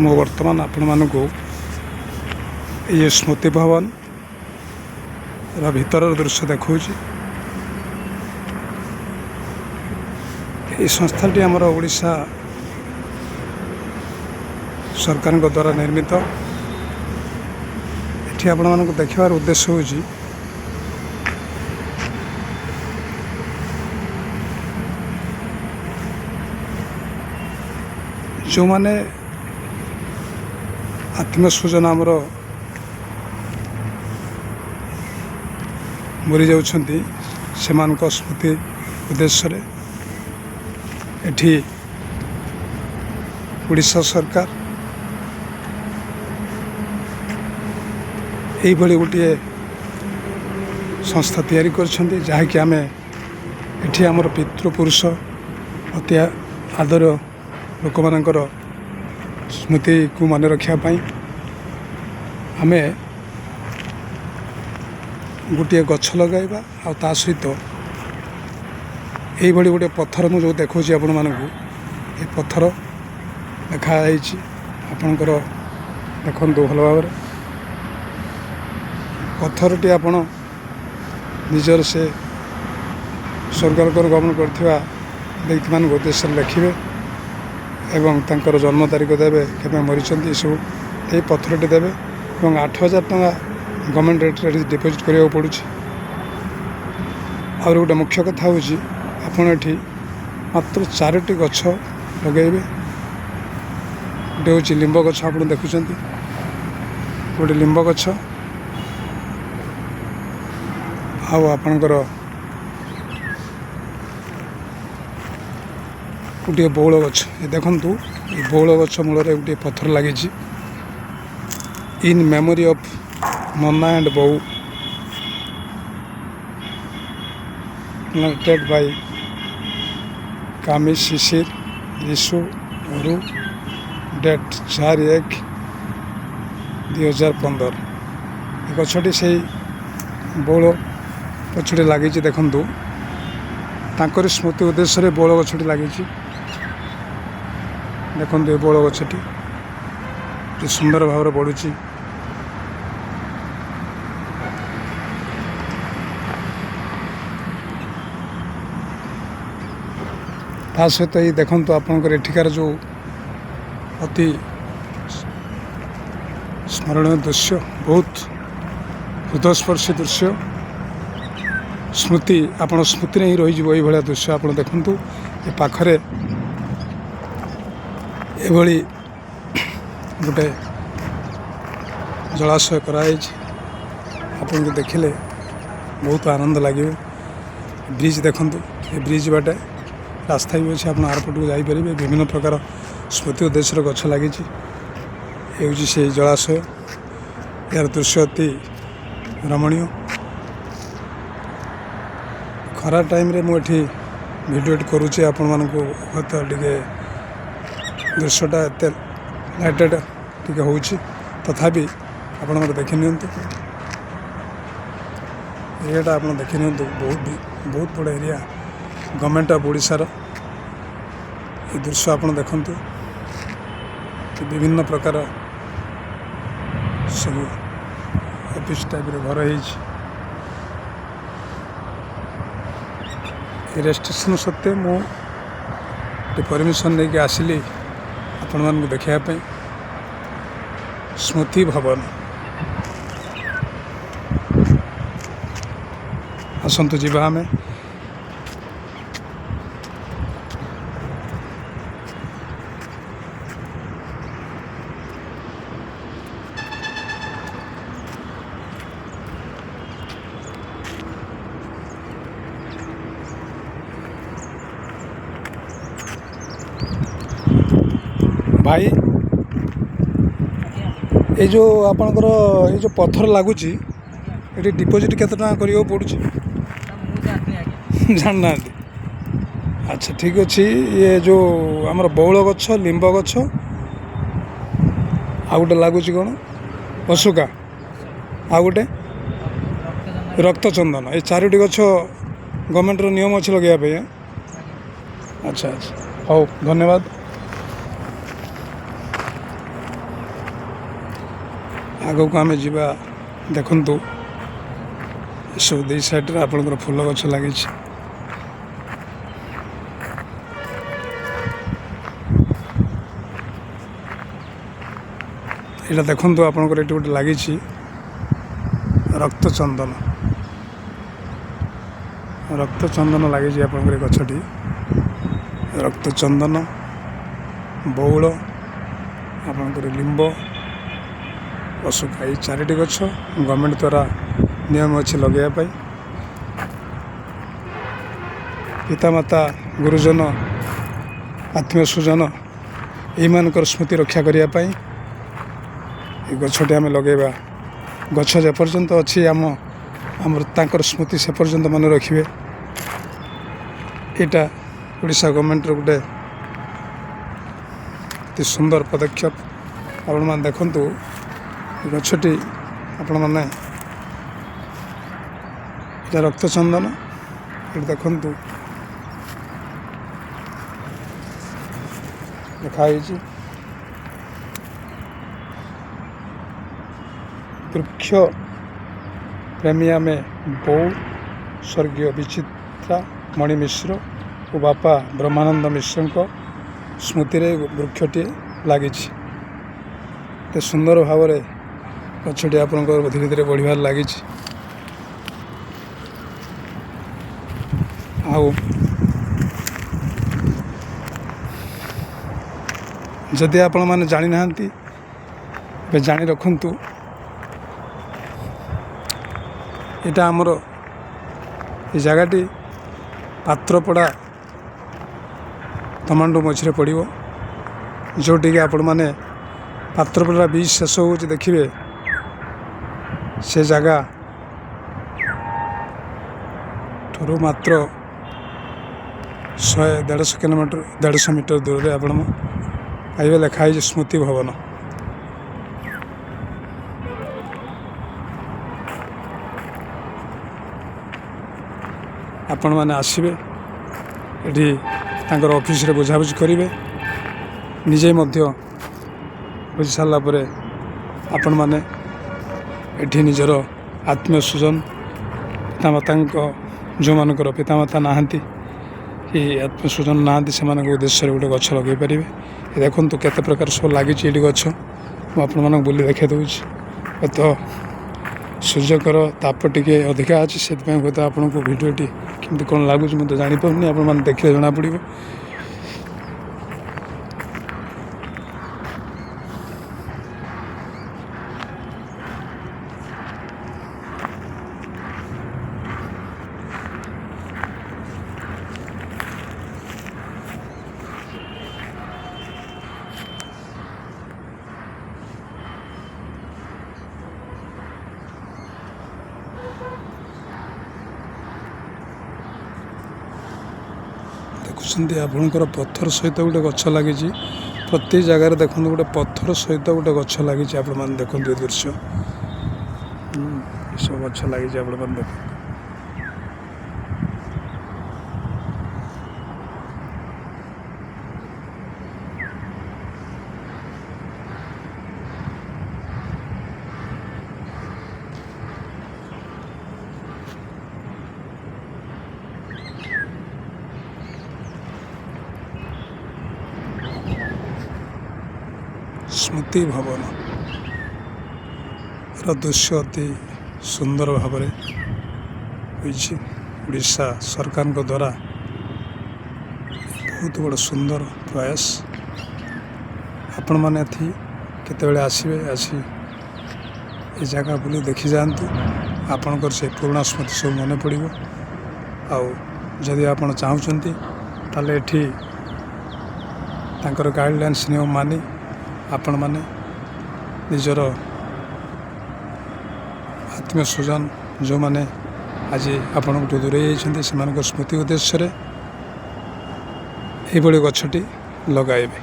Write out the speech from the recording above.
ମୁଁ ବର୍ତ୍ତମାନ ଆପଣମାନଙ୍କୁ ଏଇ ସ୍ମୃତି ଭବନର ଭିତରର ଦୃଶ୍ୟ ଦେଖାଉଛି। ଏହି ସଂସ୍ଥାଟି ଆମର ଓଡ଼ିଶା ସରକାରଙ୍କ ଦ୍ୱାରା ନିର୍ମିତ। ଏଠି ଆପଣମାନଙ୍କୁ ଦେଖିବାର ଉଦ୍ଦେଶ୍ୟ ହେଉଛି ଯେଉଁମାନେ ଆତ୍ମୀୟ ସ୍ୱଜନ ଆମର ମରିଯାଉଛନ୍ତି, ସେମାନଙ୍କ ସ୍ମୃତି ଉଦ୍ଦେଶ୍ୟରେ ଏଠି ଓଡ଼ିଶା ସରକାର ଏଇଭଳି ଗୋଟିଏ ସଂସ୍ଥା ତିଆରି କରିଛନ୍ତି, ଯାହାକି ଆମେ ଏଠି ଆମର ପିତୃପୁରୁଷ ଅତି ଆଦର ଲୋକମାନଙ୍କର ସ୍ମୃତିକୁ ମନେ ରଖିବା ପାଇଁ ଆମେ ଗୋଟିଏ ଗଛ ଲଗାଇବା। ଆଉ ତା ସହିତ ଏଇଭଳି ଗୋଟିଏ ପଥର ମୁଁ ଯେଉଁ ଦେଖାଉଛି ଆପଣମାନଙ୍କୁ, ଏ ପଥର ଲେଖାଯାଇଛି ଆପଣଙ୍କର, ଦେଖନ୍ତୁ ଭଲ ଭାବରେ। ପଥରଟି ଆପଣ ନିଜର ସେ ସ୍ୱର୍ଗଲୋକରେ ଗମନ କରିଥିବା ବ୍ୟକ୍ତିମାନଙ୍କ ଉଦ୍ଦେଶ୍ୟରେ ଲେଖିବେ ଏବଂ ତାଙ୍କର ଜନ୍ମ ତାରିଖ ଦେବେ, କେବେ ମରିଛନ୍ତି, ଏସବୁ ଏଇ ପଥରଟି ଦେବେ। ଏବଂ 8000 ଟଙ୍କା ଗଭର୍ଣ୍ଣମେଣ୍ଟ ରେଟ୍ରେ ଏଠି ଡିପୋଜିଟ୍ କରିବାକୁ ପଡ଼ୁଛି। ଆହୁରି ଗୋଟେ ମୁଖ୍ୟ କଥା ହେଉଛି, ଆପଣ ଏଠି ମାତ୍ର 4ଟି ଗଛ ଲଗାଇବେ। ଗୋଟେ ହେଉଛି ଲିମ୍ବ ଗଛ, ଆପଣ ଦେଖୁଛନ୍ତି ଗୋଟେ ଲିମ୍ବ ଗଛ, ଆଉ ଆପଣଙ୍କର ଗୋଟିଏ ବଉଳ ଗଛ। ଏ ଦେଖନ୍ତୁ, ଏ ବଉଳ ଗଛ ମୂଳରେ ଗୋଟିଏ ପଥର ଲାଗିଛି, ଇନ୍ ମେମୋରି ଅଫ୍ ନନା ଆଣ୍ଡ ବୋଉ, planted by Kami Sisir Rishu Aru, date 4/1/2015। ଏ ଗଛଟି ସେଇ ବଉଳ ଗଛଟି ଲାଗିଛି। ଦେଖନ୍ତୁ, ତାଙ୍କରି ସ୍ମୃତି ଉଦ୍ଦେଶ୍ୟରେ ବଉଳ ଗଛଟି ଲାଗିଛି। ଦେଖନ୍ତୁ, ଏ ବଉଳ ଗଛଟି ଅତି ସୁନ୍ଦର ଭାବରେ ବଢ଼ୁଛି। ତା ସହିତ ଏଇ ଦେଖନ୍ତୁ ଆପଣଙ୍କର ଏଠିକାର ଯେଉଁ ଅତି ସ୍ମରଣୀୟ ଦୃଶ୍ୟ, ବହୁତ ହୃଦୟସ୍ପର୍ଶୀ ଦୃଶ୍ୟ, ସ୍ମୃତି ଆପଣ ସ୍ମୃତିରେ ହିଁ ରହିଯିବ ଏଇଭଳିଆ ଦୃଶ୍ୟ। ଆପଣ ଦେଖନ୍ତୁ, ଏ ପାଖରେ ଏଭଳି ଗୋଟେ ଜଳାଶୟ କରାଯାଇଛି, ଆପଣଙ୍କୁ ଦେଖିଲେ ବହୁତ ଆନନ୍ଦ ଲାଗିବ। ବ୍ରିଜ୍ ଦେଖନ୍ତୁ, ଏ ବ୍ରିଜ୍ ବାଟେ ରାସ୍ତା ବି ଅଛି, ଆପଣ ଆରପଟକୁ ଯାଇପାରିବେ। ବିଭିନ୍ନ ପ୍ରକାର ସ୍ମୃତି ଉଦ୍ଦେଶ୍ୟର ଗଛ ଲାଗିଛି। ଏ ହେଉଛି ସେଇ ଜଳାଶୟ, ଏହାର ଦୃଶ୍ୟ ଅତି ରମଣୀୟ। ଖରା ଟାଇମ୍ରେ ମୁଁ ଏଠି ଭିଡ଼ିଓଟି କରୁଛି, ଆପଣମାନଙ୍କୁ ହୁଏତ ଟିକେ ଦୃଶ୍ୟଟା ଏତେ ଲାଇଟେଡ଼ ଟିକେ ହେଉଛି, ତଥାପି ଆପଣଙ୍କର ଦେଖିନିଅନ୍ତୁ ଏରିଆଟା। ଆପଣ ଦେଖିନିଅନ୍ତୁ, ବହୁତ ବହୁତ ବଡ଼ ଏରିଆ ଗଭର୍ଣ୍ଣମେଣ୍ଟ ଅଫ୍ ଓଡ଼ିଶାର। ଏ ଦୃଶ୍ୟ ଆପଣ ଦେଖନ୍ତୁ, ବିଭିନ୍ନ ପ୍ରକାର ସବୁ ଅଫିସ୍ ଟାଇପ୍ର ଘର ହେଇଛି। ଏ ରେଷ୍ଟ୍ରିକ୍ସନ୍ ସତ୍ତ୍ୱେ ମୁଁ ଟିକେ ପରମିସନ୍ ନେଇକି ଆସିଲି ଆପଣମାନଙ୍କୁ ଦେଖିବା ପାଇଁ ସ୍ମୃତି ଭବନ। ଆସନ୍ତୁ ଯିବା ଆମେ। ଭାଇ, ଏଇ ଯେଉଁ ଆପଣଙ୍କର ଏଇ ଯେଉଁ ପଥର ଲାଗୁଛି, ଏଠି ଡିପୋଜିଟ୍ କେତେ ଟଙ୍କା କରିବାକୁ ପଡ଼ୁଛି? ମୁଁ ଜାଣିନି ଆଜ୍ଞା। ଜାଣିନାହାନ୍ତି? ଆଚ୍ଛା, ଠିକ୍ ଅଛି। ଇଏ ଯେଉଁ ଆମର ବଉଳ ଗଛ, ଲିମ୍ବ ଗଛ, ଆଉ ଗୋଟେ ଲାଗୁଛି କ'ଣ ଅଶୋକା, ଆଉ ଗୋଟେ ରକ୍ତଚନ୍ଦନ, ଏ 4ଟି ଗଛ ଗଭର୍ଣ୍ଣମେଣ୍ଟର ନିୟମ ଅଛି ଲଗାଇବା ପାଇଁ। ଆଚ୍ଛା ଆଚ୍ଛା, ହଉ, ଧନ୍ୟବାଦ। ଆଗକୁ ଆମେ ଯିବା। ଦେଖନ୍ତୁ, ଏସବୁ ଦୁଇ ସାଇଡ଼ରେ ଆପଣଙ୍କର ଫୁଲ ଗଛ ଲାଗିଛି। ଏଇଟା ଦେଖନ୍ତୁ, ଆପଣଙ୍କର ଏଠି ଗୋଟେ ଲାଗିଛି ରକ୍ତ ଚନ୍ଦନ। ରକ୍ତ ଚନ୍ଦନ ଲାଗିଛି ଆପଣଙ୍କର ଏ ଗଛଟି। ରକ୍ତ ଚନ୍ଦନ, ବଉଳ, ଆପଣଙ୍କର ଲିମ୍ବ, ଅଶୋକା, ଏଇ ଚାରିଟି ଗଛ ଗଭର୍ଣ୍ଣମେଣ୍ଟ ଦ୍ୱାରା ନିୟମ ଅଛି ଲଗାଇବା ପାଇଁ। ପିତାମାତା, ଗୁରୁଜନ, ଆତ୍ମୀୟ ସ୍ୱଜନ, ଏଇମାନଙ୍କର ସ୍ମୃତି ରକ୍ଷା କରିବା ପାଇଁ ଏ ଗଛଟି ଆମେ ଲଗାଇବା। ଗଛ ଯେପର୍ଯ୍ୟନ୍ତ ଅଛି, ଆମର ତାଙ୍କର ସ୍ମୃତି ସେ ପର୍ଯ୍ୟନ୍ତ ମନେ ରଖିବେ। ଏଇଟା ଓଡ଼ିଶା ଗଭର୍ଣ୍ଣମେଣ୍ଟର ଗୋଟେ ଅତି ସୁନ୍ଦର ପଦକ୍ଷେପ। ଆପଣମାନେ ଦେଖନ୍ତୁ ଏ ଗଛଟି। ଆପଣମାନେ, ଏଇଟା ରକ୍ତଚନ୍ଦନ। ଏଠି ଦେଖନ୍ତୁ, ଲେଖା ହେଇଛି ବୃକ୍ଷ ପ୍ରେମୀ ଆମେ ବୋଉ ସ୍ୱର୍ଗୀୟ ବିଚିତ୍ରା ମଣି ମିଶ୍ର ଓ ବାପା ବ୍ରହ୍ମାନନ୍ଦ ମିଶ୍ରଙ୍କ ସ୍ମୃତିରେ ବୃକ୍ଷଟିଏ ଲାଗିଛି। ଏତେ ସୁନ୍ଦର ଭାବରେ ଗଛଟି ଆପଣଙ୍କର ଧୀରେ ଧୀରେ ବଢ଼ିବାରେ ଲାଗିଛି। ଆଉ ଯଦି ଆପଣମାନେ ଜାଣିନାହାନ୍ତି, ଏବେ ଜାଣି ରଖନ୍ତୁ। ଏଇଟା ଆମର ଏ ଜାଗାଟି ପାତ୍ରପଡ଼ା ତମାଣ୍ଡୁ ମଝିରେ ପଡ଼ିବ, ଯେଉଁଠିକି ଆପଣମାନେ ପାତ୍ରପଡ଼ା ବିଚ୍ ଶେଷ ହେଉଛି ଦେଖିବେ। ସେ ଜାଗା ଠାରୁ ମାତ୍ର 100 150 କିଲୋମିଟର, 150 ମିଟର ଦୂରରେ ଆପଣ ପାଇବେ। ଲେଖା ହେଇଛି ସ୍ମୃତି ଭବନ। ଆପଣମାନେ ଆସିବେ, ଏଠି ତାଙ୍କର ଅଫିସରେ ବୁଝାବୁଝି କରିବେ। ନିଜେ ମଧ୍ୟ ବୁଝି ସାରିଲା ପରେ ଆପଣମାନେ ଏଠି ନିଜର ଆତ୍ମୀୟ ସ୍ୱଜନ, ପିତାମାତାଙ୍କ, ଯେଉଁମାନଙ୍କର ପିତାମାତା ନାହାନ୍ତି କି ଆତ୍ମୀୟ ସ୍ୱଜନ ନାହାନ୍ତି, ସେମାନଙ୍କ ଉଦ୍ଦେଶ୍ୟରେ ଗୋଟେ ଗଛ ଲଗାଇ ପାରିବେ। ଏ ଦେଖନ୍ତୁ, କେତେ ପ୍ରକାର ସବୁ ଲାଗିଛି ଏଠି ଗଛ। ମୁଁ ଆପଣମାନଙ୍କୁ ବୁଲି ଦେଖାଇ ଦେଉଛି। ହୁଏତ ସୂର୍ଯ୍ୟଙ୍କର ତାପ ଟିକେ ଅଧିକା ଅଛି, ସେଥିପାଇଁ ହୁଏତ ଆପଣଙ୍କୁ ଭିଡ଼ିଓଟି କେମିତି କ'ଣ ଲାଗୁଛି ମୁଁ ତ ଜାଣିପାରୁନି। ଆପଣମାନେ ଦେଖିଲେ ଜଣାପଡ଼ିବ। ଦେଖୁଛନ୍ତି, ଆପଣଙ୍କର ପଥର ସହିତ ଗୋଟେ ଗଛ ଲାଗିଛି। ପ୍ରତି ଜାଗାରେ ଦେଖନ୍ତୁ, ଗୋଟେ ପଥର ସହିତ ଗୋଟେ ଗଛ ଲାଗିଛି। ଆପଣମାନେ ଦେଖନ୍ତୁ ଏ ଦୃଶ୍ୟ। ଏସବୁ ଗଛ ଲାଗିଛି, ଆପଣମାନେ ଦେଖନ୍ତୁ। ସ୍ମୃତି ଭବନ ର ଦୃଶ୍ୟ ଅତି ସୁନ୍ଦର ଭାବରେ ହୋଇଛି। ଓଡ଼ିଶା ସରକାରଙ୍କ ଦ୍ୱାରା ବହୁତ ବଡ଼ ସୁନ୍ଦର ପ୍ରୟାସ। ଆପଣମାନେ ଏଠି କେତେବେଳେ ଆସିବେ, ଆସି ଏ ଜାଗା ବୁଲି ଦେଖିଯାଆନ୍ତୁ। ଆପଣଙ୍କର ସେ ପୁରୁଣା ସ୍ମୃତି ସବୁ ମନେ ପଡ଼ିବ। ଆଉ ଯଦି ଆପଣ ଚାହୁଁଛନ୍ତି, ତାହେଲେ ଏଠି ତାଙ୍କର ଗାଇଡ଼ଲାଇନ୍ସ ନିୟମ ମାନି ଆପଣମାନେ ନିଜର ଆତ୍ମୀୟ ସ୍ୱଜନ, ଯେଉଁମାନେ ଆଜି ଆପଣଙ୍କଠୁ ଦୂରେଇ ଯାଇଛନ୍ତି, ସେମାନଙ୍କ ସ୍ମୃତି ଉଦ୍ଦେଶ୍ୟରେ ଏଇଭଳି ଗଛଟି ଲଗାଇବେ।